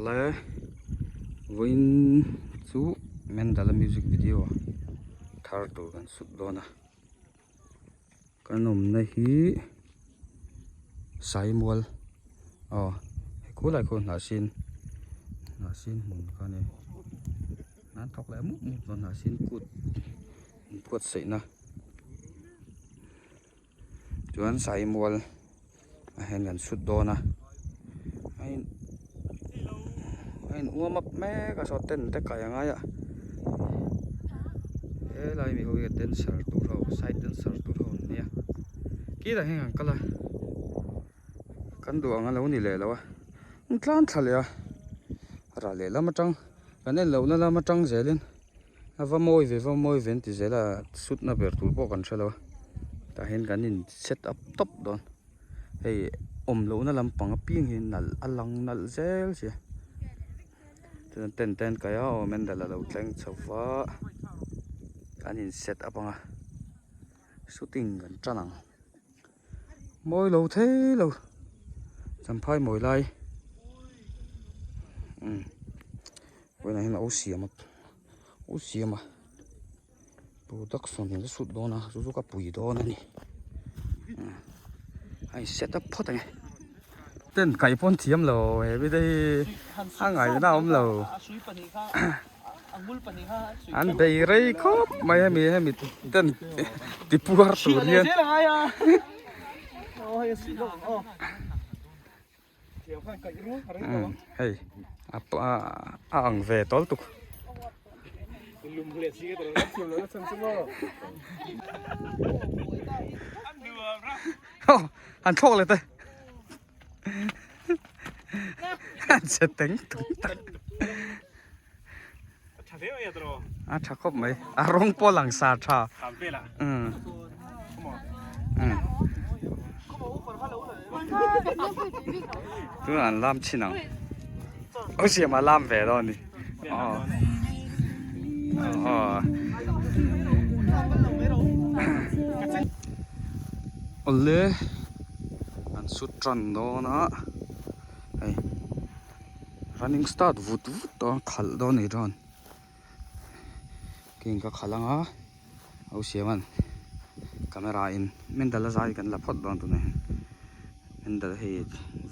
Awle vawiin chu Mendala music video thar tur kan sut dawn a kan awmna hi Saimual aw he khulai khaw hnahsin hnahsin hmun kha a ni an thawk leh mup mup dawn hnahsin kut inbuatsaihna. Chuan saimual ah hian kan chhut dawn a a in a in uam up mek a saw tent te kai a ngai a helai mi ho hi dancer tur ho side dancer tur ho an nia kilai hian kan kal a kan duh ang a lo ni leh lo a an tlan thla leh a rah leh lam atang kan en lohna lam atang zelin. A va mawi ve va mawi ve an ti zel a sutna ber tur pawh kan hre lo a tah hian kan in set up tawp dawn hei awm lohna lampang apiang hi nalh a lang nalh zel sia chuan tent te an kai a aw mendal a lo thleng chho va an in set up ang a shooting kan tan ang mawi lo thei lo champhai mawi lai umm. Vawiinah hian a siam a u siam a production in a sut dawn a chu chu ka pui dawn a ni a in set up phawt ang e tent kaih pawn thiam lo he mi te hi a ngaihna a awm lo an bei rei khawp mai hemi hemi tent ti puar tur hian. Hei a a ang ve tawl tuk. An thlawk leh te. An che teng tung tak. A tha khawp mai. A rawng pawh lang sa tha. Tunah an lam chhin ang. Aw siam a lam ve dawn a ni. Aw. Aw. Awle an sut tan dawn a hei. Running start vut vut tawh a khalh dawn a ni chuan keng ka khalh ang a ho siam camera in mendal a zai kan la phawt dawn tunah hian mendal hei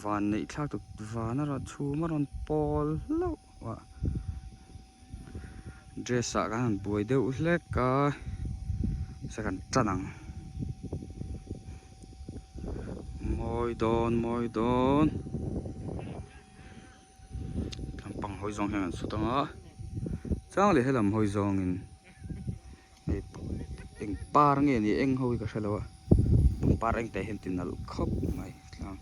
van neih thlak tuk van a rawn chhum a rawn pawl hlauh a dress ah khan an buai deuh hlek a se kan tan ang mawi dawn mawi dawn. Lampang hawi zawng hian an sut ang a chang leh helam hawi zawngin hei eng par nge ni eng ho hi ka hre lo a pangpar eng te hian ti nalh khawp mai tlang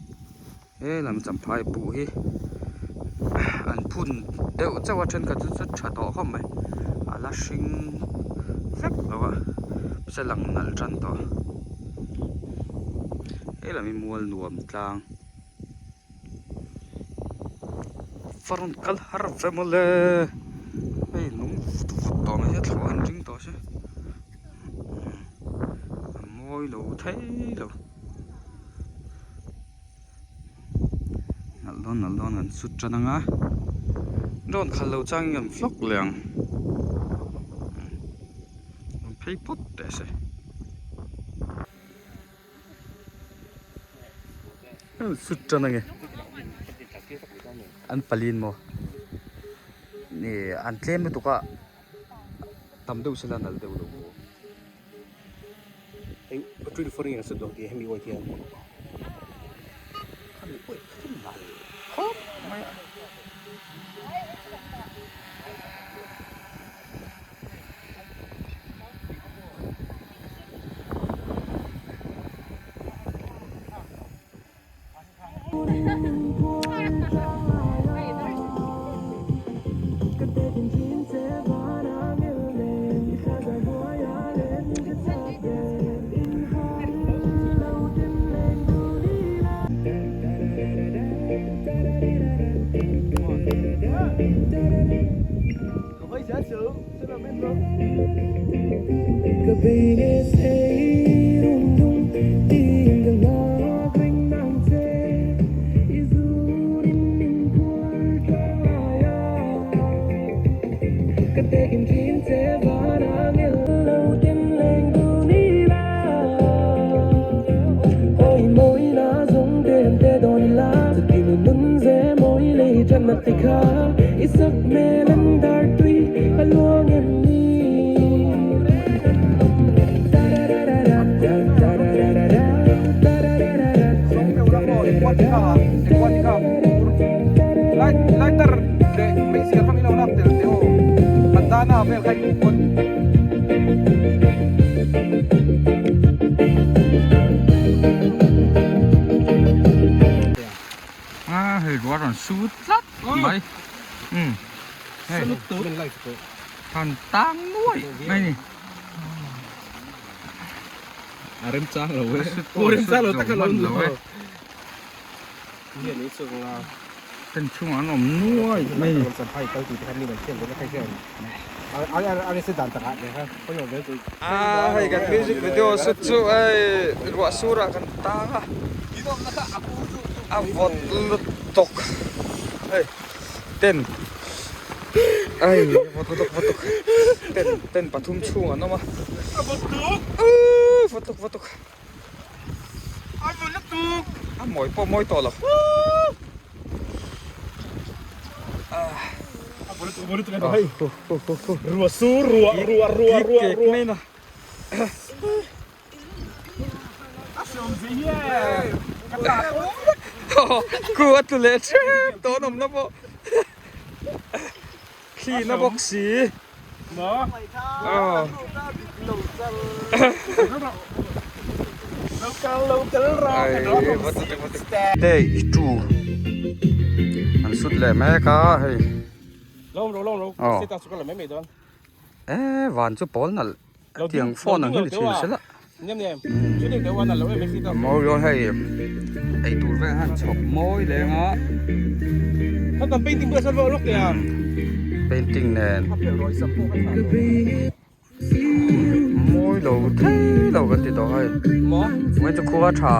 helam champhai buh hi an phun deuh chauh a thenkhat chu chu tha tawh khawp mai a la hring vek lo a se lang nalh tan tawh helam hi mual nuam tlang. Va rawn kal har ve mawle hei nung vut vut tawh mai hi a thlawh an ring tawh se a mawi lo thei lo nalh dawn nalh dawn kan sut tan ang a drone khalh lo changin kan vlog leh ang rawn phei phawt teh se. Sut tan ange an palin maw ni an tlem lutuk a tam deuh sela nalh deuh lo maw hei twenty four nge sut dawn tih hemi uai hian khami uai kha nalh khawp mai a. Aquatica ah Aquatica bur light lighter leh hmeichhia hmangin lo lak tel teh aw bandana vel kha i duh pawn. A hei ruah rawn su tlat mai umm hei han tang nuai mai ni. A rem chang lo e. A rem chang lo tak a lo ni lo e. Nge ni chu nga. Ten chhungah an awm nuai mai ni. Champhai kal tih te khan mi kan thiam dawn a kha hian. A a a se dan takah te kha pawimawh vel chu. A hei kan music video shoot chu hei ruah surah kan tang a. A vawt lutuk hei ten ai vawt lutuk vawt lutuk ten ten pathum chhungah an awm a. A vawt tuk. Vawt tuk vawt tuk. A vawt lutuk. A mawi pawh mawi tawh lo. A vawt lutuk vawt lutuk a hei. Ruah sur ruah ruah ruah ruah ruah. A hreawm zia hi e. Ka tah tawh. Ku a tlu leh hrep tawh an awmna pawh. Thli na bawk si. Day 2 an sut leh mek a hei. E van chu pawl nalh tiang phone ang hi ni thin sela. Mawi dawn hei eitur vel han chhawp mawi leng a painting nen mawi lo thei lo kan ti tawh hei mai chu khua tha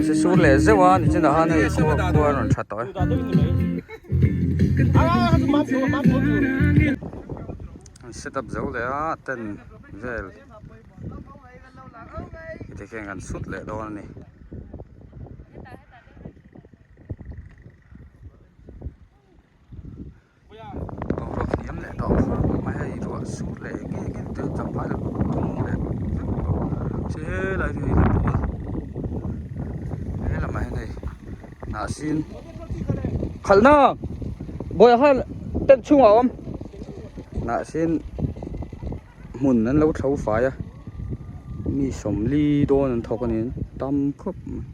se sur leh zeuh a nichinah khan hei khua khua a rawn tha tawh e. An set up zo leh a tent vel. Heti khian kan sut leh dawn a ni. Boruak hniam leh tawh khawp mai hei ruah sur leh nge nge te champhai lo tum leh vek tawh che helai chu hei la pawl helamah hian hei hnah sin khalhna bawiah khan tent chhungah a awm hnah sin. Hmun an lo thlo fai a mi sawmli dawn an thawk a ni tam khawp mai.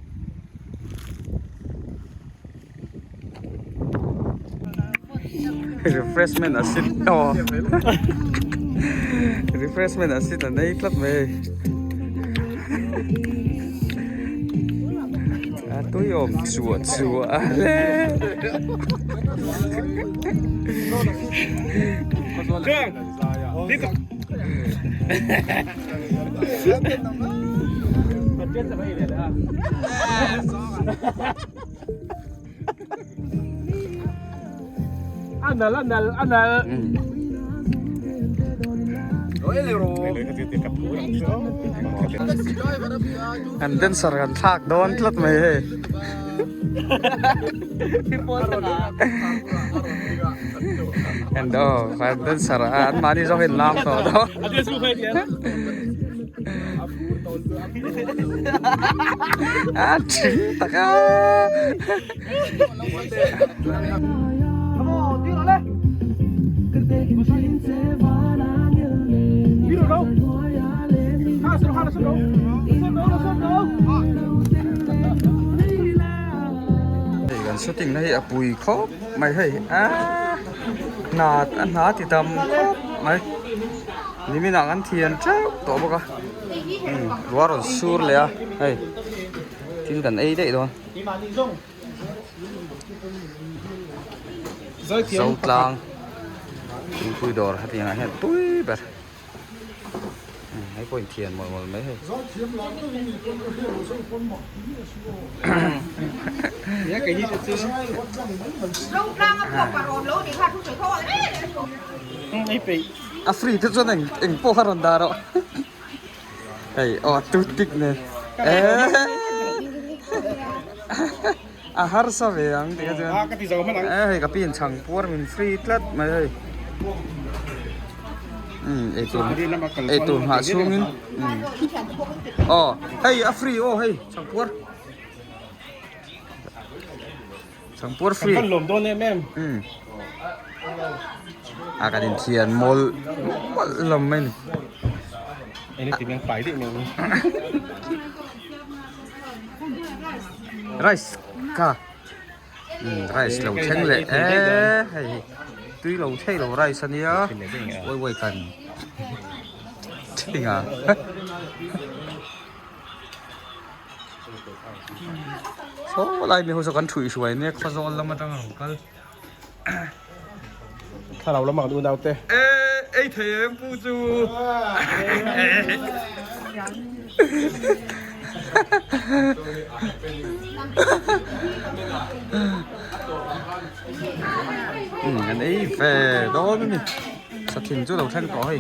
Refreshment a sit aw refreshment a sit an ei tlat mai hei a tui awm chuah chuah a le. An dancer kan thlak dawn tlat mai hei. And oh, kan dancer an mahni zawk in lam tawh dawn. A thing tak a. Hei kan shooting na hi a pui khawp mai hei a hna a hna ti tam khawp mai niminah kan thian teuh tawh bawk a umm ruah rawn sur leh a hei thil kan ei daih dawn Zotlang thingpui dawr hetiang ah hian tui ber. Hei pawh inthian mawlh mawlh mai hei. A free te chuan eng eng pawh kha rawn dah rawh. Hei aw toothpick nen a harsa ve ang tih kha chuan hei ka pi in chhang puar min free tlat mai hei. Umm eitur eitur nghah chhungin umm aw hei a free aw hei chhang puar. Changpuar free. Kan lawm dawn em em. Um. A kan inthian mawlh mawlh lam mai ni. Eng ti meng fai deuh mai. Rice ka. Um rice lo thleng leh e hei tui lo thei lo rice ania uai uai kan thinga. Saw lai mi ho saw kan thuih hruai mek khawzawl lam atang a rawn kal. Thlarau lamah kan unau te. E ei thei em pu chu. Um an ei ve dawn a ni. Sathin chu lo thleng tawh hei.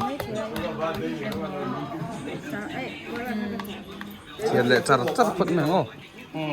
Thian leh char char phawt mai ang aw.